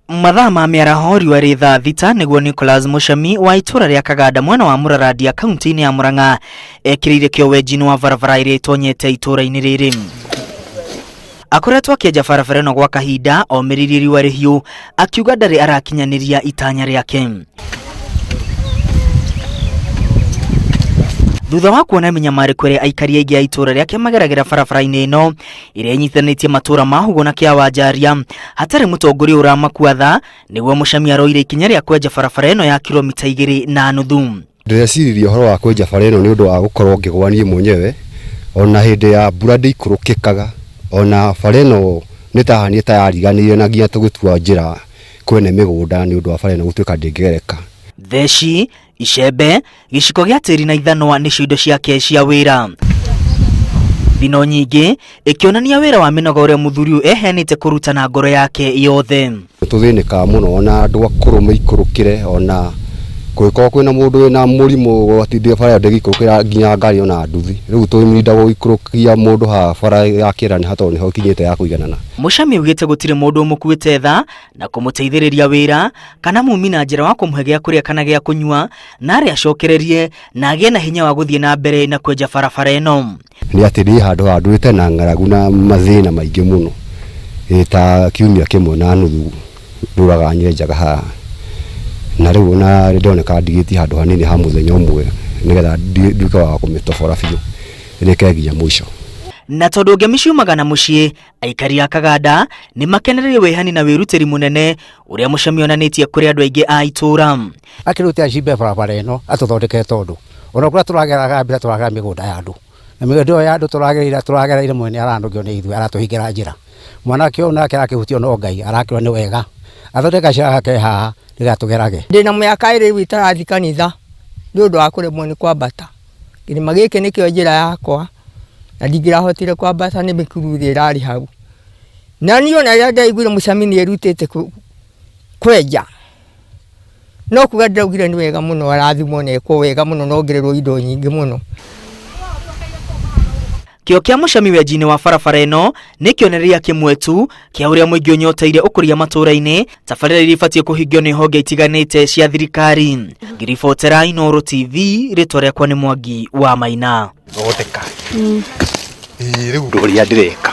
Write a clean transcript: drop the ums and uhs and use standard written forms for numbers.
Mathaa ma mĩaraho riũa rĩ thaa thita nĩguo Nicholas Mũcemi wa itũra rĩa Kaganda mwena wa Mũrarandia kaunti-inĩ ya Murang'a ekĩrĩire kĩo wenji-inĩ wa barabara ĩrĩa ĩtonyete itũra-inĩ rĩrĩ. Akoretwo akĩenja barabara ĩno gwa kahinda omĩrĩirie riũa rĩhiũ akiuga ndarĩ arakinyanĩria itanya rĩake. Thutha wa kuona mĩnyamarĩko ĩrĩa aikari aingĩ a itũra rĩake mageragĩra barabara-inĩ ĩno ĩrĩa ĩnyitithanĩtie matũra ma Hugo na Kĩawanjaria hatarĩ mũtongoria ũramakua tha, nĩguo Mũcami aroire ikinya rĩa kwenja barabara ĩno ya kilomita 2.5. Ndĩreciririe ũhoro wa kwenja bara ĩno nĩ ũndũ wa gũkorwo ngĩgwa niĩ mwenyewe, ona hĩndĩ ya mbura ndĩikũrũkĩkaga, ona bara ĩno nĩ ta haniĩ ta yariganĩire na nginya tũgĩtua njĩra kwene mĩgũnda nĩ ũndũ wa bara ĩno gũtuĩka ndĩngĩgereka. Theci, icembe, gĩciko gĩa tĩri na ithanwa nĩcio indo ciake cia wĩra. Thino nyingĩ ĩkĩonania wĩra wa mĩnoga ũrĩa mũthuri ũyũ eheanĩte kũruta na ngoro yake yothe. Nĩ tũthĩnĩkaga mũno ona andũ akũrũ maikũrũkĩre ona kũngĩkorwo kwĩna mũndũ wĩna mũrimũ ũgwati bara ĩyo ndĩngĩikũrũkĩra nginya ngari ona nduthi. Rĩu tũrinda gũikũrũkia mũndũ haha bara ya kĩerani tondũ nĩho ĩkinyĩte ya kũiganana. Mũcami augĩte gũtirĩ mũndũ ũmũkuĩte tha na kũmũteithĩrĩria wĩra kana mumi na njĩra wa kũmũhe gĩa kũrĩa kana gĩa kũnyua na arĩ acokererie na agĩe na hinya wa gũthiĩ na mbere na kwenja barabara ĩno. Nĩ atĩ niĩ handũ haha ndũrĩte na ng'aragu na mathĩna maingĩ mũno, ĩ ta kiumia kĩmwe na nuthu ndũraga nyenjaga haha, na rĩu ona ndĩroneka ndigĩtie handũ hanini ha mũthenya ũmwe nĩgetha nduĩke wa kũmĩtobora biũ ĩrĩke nginya mũico. Na tondũ ngemi ciumaga na mũciĩ, Aikari a Kaganda nĩ makenereire wĩhani na wĩrutĩri mũnene ũrĩa Mũcemi onanĩtie kũrĩ andũ aingĩ a itũũra. Akĩrute acimbe barabara ĩno atũthondekere tondũ ona kũrĩa tũrageraga mbere tũragera mĩgũnda ya andũ na mĩgũnda ĩyo ya andũ tũragereire tũragereire mwene aranogio nĩ ithuĩ aratũhingĩra njĩra. Mwanake ũyũ nake arakĩhutio no Ngai arakĩrwo nĩ wega athondeke gacĩra gaka ke haha nĩgetha tũgerage. Ndĩna mĩaka ĩrĩ rĩu itarathiĩ kanitha nĩ ũndũ wa kũremwo nĩ kwambata. Kĩrĩma gĩkĩ nĩkĩo njĩra yakwa. Na ndingĩrahotire kwambata nĩ mĩkuru ĩrĩa ĩrarĩ hau. Na niĩ ona rĩrĩa ndaiguire Mũcami nĩ erutĩte kwenja, no kuga ndĩraugire nĩ wega mũno arathimwo na ekwo wega mũno na ongererwo indo nyingĩ mũno. Kĩo kĩa Mũcami wenji-inĩ wa barabara ĩno nĩ kĩonereria kĩmwe tu kĩa ũrĩa mũingĩ ũnyoteire ũkũria matũra-inĩ, tabarĩra iria ibatiĩ kũhingio nĩ honge itiganĩte cia thirikari. Ngĩribotera Inooro TV, rĩtwa rĩakwa nĩ Mwangi wa Maina. Thondeka. Ĩĩ rĩu ũndũ ũrĩa ndĩreka.